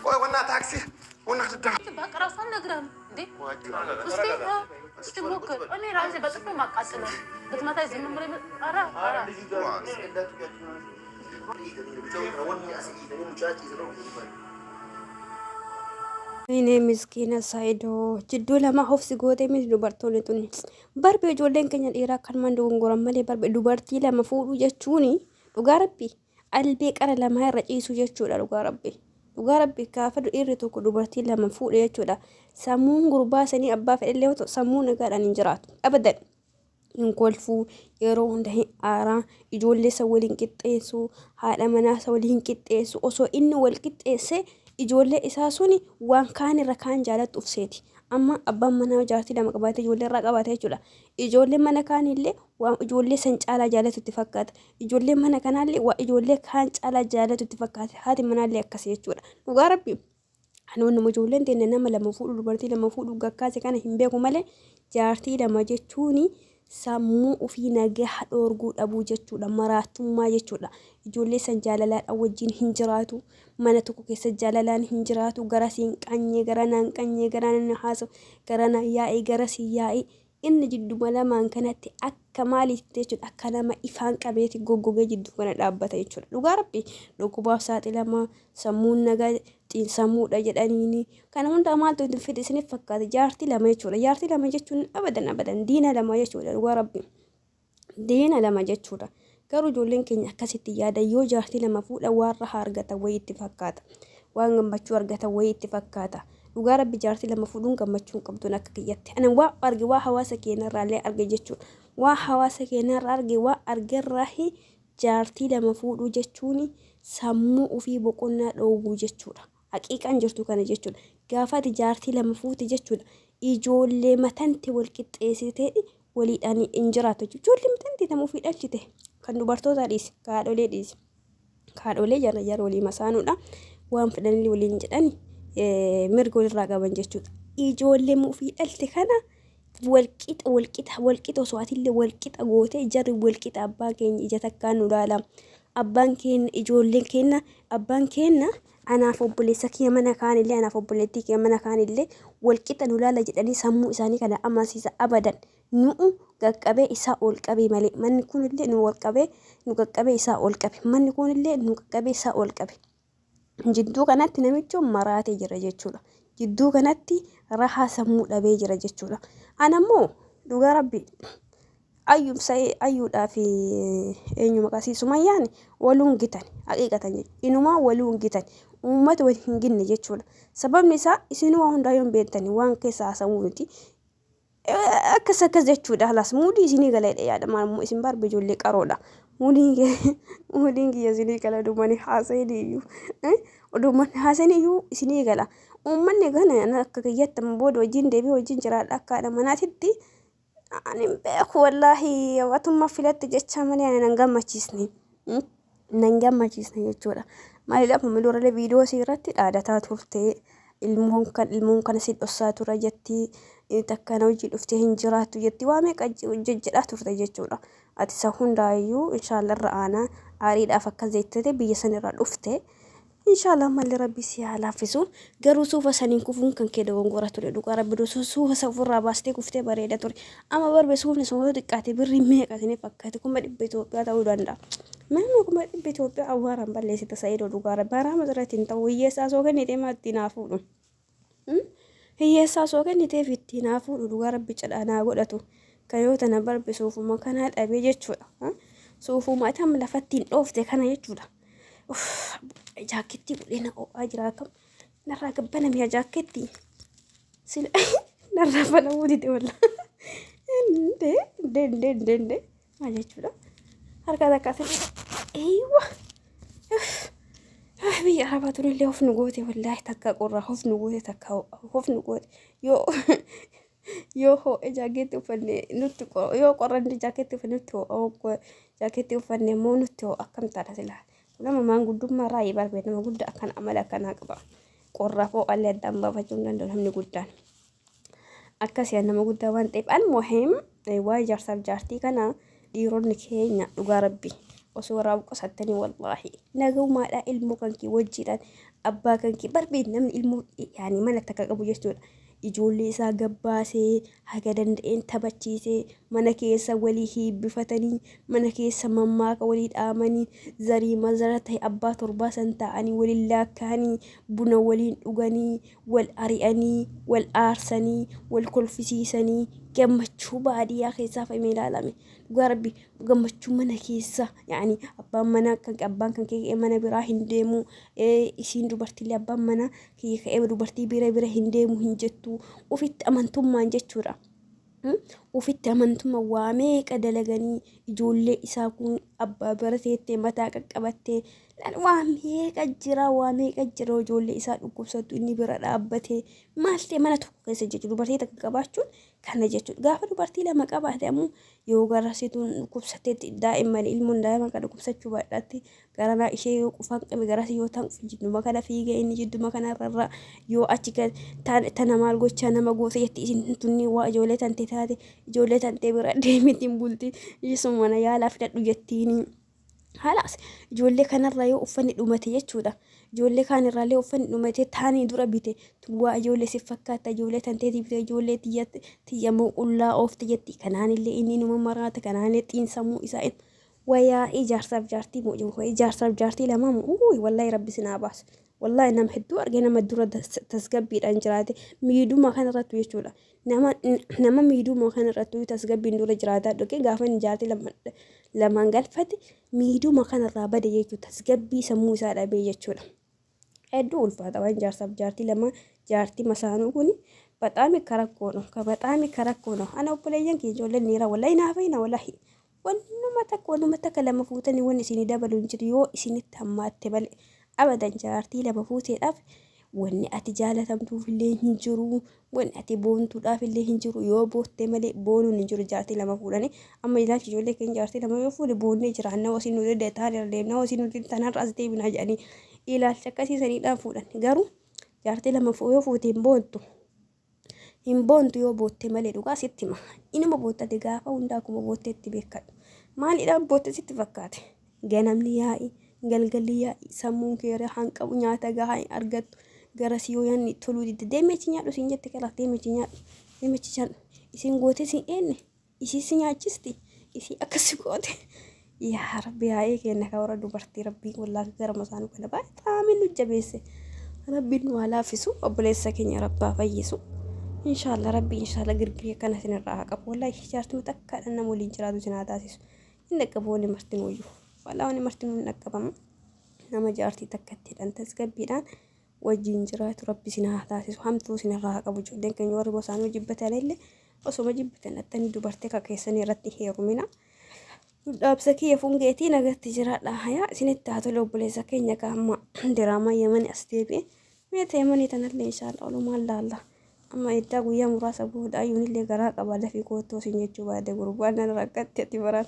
ቆይ ወና ታክሲ ወና ትዳ በቃ እራሱ አልነግርህም እንዴ? እስኪ እስኪ ሞክር። እኔ ራሴ በጥፊ ማቃጥለው ብትመታኝ ዝም ብለህ ኧረ ኧረ Inni miskiina Saayidoo jidduu lama hofsi gootee miti dubartoonni tuni. Barbe ijoolleen keenya dhiiraa akkanumaan dogongoran malee barbe dubartii lama fuudhuu jechuun dhugaa rabbi albee qara lamaa irra ciisuu jechuudha dhugaa rabbi. Dhugaa rabbi gaafa dhiirri tokko dubartii lama fuudhe jechuudha. Sammuun gurbaa sanii abbaa fedhellee yoo ta'u sammuu nagaadhaan hin jiraatu. Abadan. Hin kolfuu yeroo hunda hin aaraa ijoollee isa waliin qixxeessu haadha manaa isa waliin qixxeessu osoo inni wal qixxeesse ijoollee isaa suni waan kaan irra kaan jaalattu uf seeti. Amma abbaan manaa jaartii lama qabaatee ijoollee irraa qabaate jechuudha. Ijoollee mana kaanillee waan ijoollee san caalaa jaalatu itti fakkaata. Ijoollee mana kanaallee waan ijoollee kaan caalaa jaalatu itti fakkaata. Haati manaallee akkasi jechuudha. Dhugaa rabbi. Ani wannuma ijoolleen teenya nama lama fuudhu dubartii lama fuudhu gakkaase kana hin beeku malee jaartii lama jechuun sammuu ofii nagaha dhoorguu dhabuu jechuudha maraatummaa jechuudha ijoollee san jaalalaadhaan wajjin hin jiraatu mana tokko keessa jaalalaan hin jiraatu gara siin qanyee gara naan qanyee gara naan haasa'u gara naan yaa'ee gara siin yaa'ee inni jidduma lamaan kanatti akka maaliitti jechuudha akka nama ifaan qabeeti goggogee jidduu kana dhaabbata jechuudha dhugaa rabbi dhukkubaaf saaxilamaa sammuun nagaa xiinsammuudha jedhaniini kana hunda maaltu itti fide isiniif fakkaata jaartii lama jechuudha jaartii lama jechuun abadan abadan diina lama jechuudha dhugaa rabbi diina lama jechuudha garuu ijoolleen keenya akkasitti yaada yoo jaartii lama fuudha waan rahaa argata wayii itti fakkaata waan gammachuu argata wayii itti fakkaata dhugaa rabbi jaartii lama fuudhuun gammachuu hin qabduun akka kiyyatti ani waa arge waa hawaasa keenyarraallee arge jechuudha waa hawaasa keenyarraa arge waa argerraahi Jaartii lama fuudhuu jechuun sammuu ufii boqonnaa dhoowwuu jechuudha. Haqiiqaan jirtu kana jechuudha. Gaafa ati jaartii lama fuute jechuudha. Ijoollee matante wal qixxeessitee waliidhaan hin jiraattu jechuudha. Ijoollee matante nama ofii dhalchite kan dubartootaa dhiisi, kan haadholee dhiisi. Ka haadholee jara jara walii masaanuudha. Waan fedhanillee waliin jedhani mirga walirraa qaban jechuudha. Ijoollee ofii dhalte kana walqixa walqixa walqixa osoo atillee walqixa gootee jarri walqixa abbaa keenya ija takkaan nu laala. Abbaan keenya ijoolleen keenya abbaan keenya anaaf obboleessa kiyya mana kaanillee anaaf obboleettii kiyya mana kaanillee walqixa nu laala jedhanii sammuu isaanii kana amansiisa abadan. Nu'u qaqqabee isaa ol qabee malee manni kunillee nu ol qabee nu qaqqabee isaa ol qabe manni kunillee nu qaqqabee isaa ol qabe. Jidduu kanatti namichi maraatee jira jechuudha. Jidduu kanatti rahaa sammuu dhabee jira jechuudha. Ana immoo dhugaa rabbi ayyuuf sa'ee ayyuudhaa fi eenyu maqaa isii sumayyaan waluun gitan haqiiqatan jechuudha. Inumaa waluun gitan uummata wal hin ginne jechuudha. Sababni isaa isin waa hundaa yoo hin beektani waan keessa haasawuu miti. Akkas akkas jechuudha halas muudii isinii gala jedhe yaada maal immoo isin barbe ijoollee qaroodha muudiin kee muudiin kiyya isinii gala oduumani haasa'in iyyuu oduumani haasa'in iyyuu isinii gala uummanni kana akka kiyyatti amma booda wajjin deebi'ee wajjin jiraadha akka haadha manaatitti ani hin beeku wallaahi atumma filatte jecha malee ani nan gammachiisne nan gammachiisne jechuudha. Maaliidhaaf amma durallee viidiyoo isii irratti dhaadataa turte ilmoon kan ilmoon kana si dhossaa tura jetti takka na hojii dhuftee hin jiraattu jetti waa meeqa jejjedhaa turte jechuudha. Ati isa hundaayyuu inshaallah irra aanaa aariidhaaf akkas jettete biyya san irraa dhufte. Inshallah ammallee rabbi si haa laaffisu. Garuu suufa saniin kufuun kan kee dogongora ture dhugaa rabbi osoo suufa san ofirraa baastee kuftee bareeda ture. Amma barbe suufni sun yoo xiqqaate birrii meeqa isinii fakkaate 100,000 Itoophiyaa ta'uu danda'a. Nama 100,000 Itoophiyaa awwaaraan balleessita Sa'idoo dhugaa rabbi haraama sirratti hin ta'u hiyyeessaa soo kennitee maa ittiin haa fuudhu. Hiyyeessaa osoo kenniteef ittiin haa fuudhu dhugaa rabbi cidhaa naa godhatu. Kan yoo tana barbe suufuma kanaa dhabee jechuudha. Suufuma ati amma lafatti hin dhoofte kana jechuudha. Uff, jaakettii godhee na ho'aa jira akkam. Narraa gabbana mi'a jaakettii. Sila narraa banamuu dide walla. Indee indee indee indee indee maal jechuudha. Harka takka asirra. Eeywa. Biyya arabaa tunillee of nu goote wallaahi takka qorraa of nu goote takka of nu goote yoo yoo ho'e jaakeetti uffanne nutti yoo qorranne jaakeetti uffanne nutti ho'a jaakeetti uffanne immoo nutti ho'a akkam taata silaa nama maanguddummaa raayii barbee nama guddaa akkana amala akkanaa qaba qorraaf ho'allee addaan baafachuu hin danda'u namni guddaan. Akkasii nama guddaa waan ta'eef almuhim waa'ee jaarsaaf jaartii kana dhiironni keenya dhugaa rabbi Osoo irraa qusattanii wallaahi nagaumaadhaa ilmoo kan kee wajjiidhaan abbaa kan kee barbee namni ilmoo yaani mana takka qabu jechuudha. Ijoollee isaa gabbaasee haga danda'een taphachiisee mana keessa walii hiibbifatanii mana keessa mammaaka walii dhaamanii zarii mazara ta'e abbaa torbaa san taa'anii waliin laakkaanii buna waliin dhuganii wal ari'anii wal aarsanii wal kolfisiisanii gammachuu baadiyyaa keessaa fa'imee ilaalame. Dhugaa rabbi gammachuu mana keessa yaani abbaan mana kan abbaan kan kee mana biraa hin deemu, isiin dubartiillee abbaan mana kiyya ka'ee dubartii bira bira hin deemu hin jettu, ufitti amantummaan jechuudha. Ufitti amantummaa waa meeqa dalaganii ijoollee isaa kun abbaa bira teettee mataa qaqqabattee waa meeqa jira, waa meeqa jira, ijoollee isaa dhukkubsattu inni bira dhaabbatee maal ta'e mana tokko keessa jechuudha. Dubartii takka qabaachuun kana jechuudha. Gaafa dubartii lama qabaate ammoo yoo garasituun dhukkubsatteetti daa'imman ilmoon daa'ima kan dhukkubsachuu baadhaatti garanaa ishee yoo qufaan qabe garasi yoo ta'an jidduma kana fiigee inni jidduma kana rarra yoo achi tana maal gochaa nama goota jetti isin tunni waa ijoollee tante taate ijoollee tantee bira deemitiin bulti isuma mana yaalaa fidadhu jettiini. Halaas ijoollee kanarraa yoo uffanni dhumate jechuudha. Ijoollee kaanirraallee uffanni dhumate taanii dura bite waa ijoollee si fakkaata ijoollee tanteetii bite ijoollee tiyya tiyya moo qullaa oofte jetti. Kanaanillee inni numa maraata, kanaanillee xiinsammuu isaa wayaa ijaarsaaf jaartii moo ijaarsaaf jaartii lamaa moo uuyi wallaahi rabbi sinaa baasu. Wallaahi nama hedduu argee nama dura tasgabbiidhaan jiraate miidhuma kanarrattu jechuudha. Nama miidhuma kanarrattu tasgabbiin dura jiraataa dhuge gaafa inni jaartii lamaan galfate miidhuma kanarraa bade jechuudha. Tasgabbii sammuu isaa dhabee jechuudha. Hedduu ulfaata waan jaarsaaf jaartii lama jaartii masaanuu kuni baxaami karakkoo no ka baxaami karakkoo no. Ana obboleeyyan kiyya ijoolleen dhiiraa wallaahi naaf hina wallaahi wannuma takka wannuma takka lama fuutanii wanni isinii dabalu hin jiru yoo isinitti hammaatte malee abadan jaartii lama fuuteedhaaf wanni ati jaalatamtuuf illee hin jiru, wanni ati boontuudhaaf illee hin jiru yoo bootte malee boonuun hin jiru jaartii lama fuudhanii. Amma ilaalchi ijoollee keenya jaartii lama yoo fuudhe boonnee jiraanna osii nu dide taan irra deemna osii nu dide tanarra as deebinaa jedhanii ilaalcha akkasii saniidhaan fuudhan. Garuu jaartii lama yoo fuute hin boontu. Hin boontu yoo bootte malee dhugaa sitti hima. Inuma boottate gaafa hundaa akkuma bootteetti beekadhu. Maaliidhaan bootte sitti fakkaate? Ganamni yaa'i, galgalli yaa'i, sammuun kee rahaa hin qabu, nyaata gahaa hin argattu. Garasii yoo nyaanni toluu didde deemi achi nyaadhu siin jette kalaas deemi achi nyaadhu. Deemi achi nyaadhu. Isin gootee siin eenne? Isii si nyaachisti? Isii akkasi goote? Yaa Rabbi yaa'ee kenna ka warra dubartii Rabbiin wallaahi gara masaanuu kana baay'ee nu jabeesse. Rabbiin nu haa laaffisu, obboleessa keenya Rabbaa fayyisu. Inshaallah Rabbi inshaallah girgirii akkana isinirraa haa qabu. Wallaahi jaartuma takkaadhaan nama waliin jiraatu isin haa taasisu. Hin dhaqqabu wanni martinuuyyuu. Wallaahi wanni martinuu hin dhaqqabamu. Nama jaartii takkattiidhaan tasgabbiidhaan wajjin jiraatu Rabbi isin haa taasisu. Hamtuu isinirraa haa qabu. Ijoolleen keenya warri gosaanuu jibbatan illee osoma jibbatan attanii dubartii akka keessanii irratti heerumina. Dhaabsa kiyya fungeetii nagatti jiraadha. Hayaa isinitti haa tolu obboleessa keenya kaamma diraamaa Yemanii as deebi'e. Meeta Yemanii tanallee inshaallah olumaan laalla. Amma iddaa guyyaa muraasa booda ayyuunillee garaa qaba lafii koottoo isin jechuu baate gurbaan nan rakkatti ati baraan.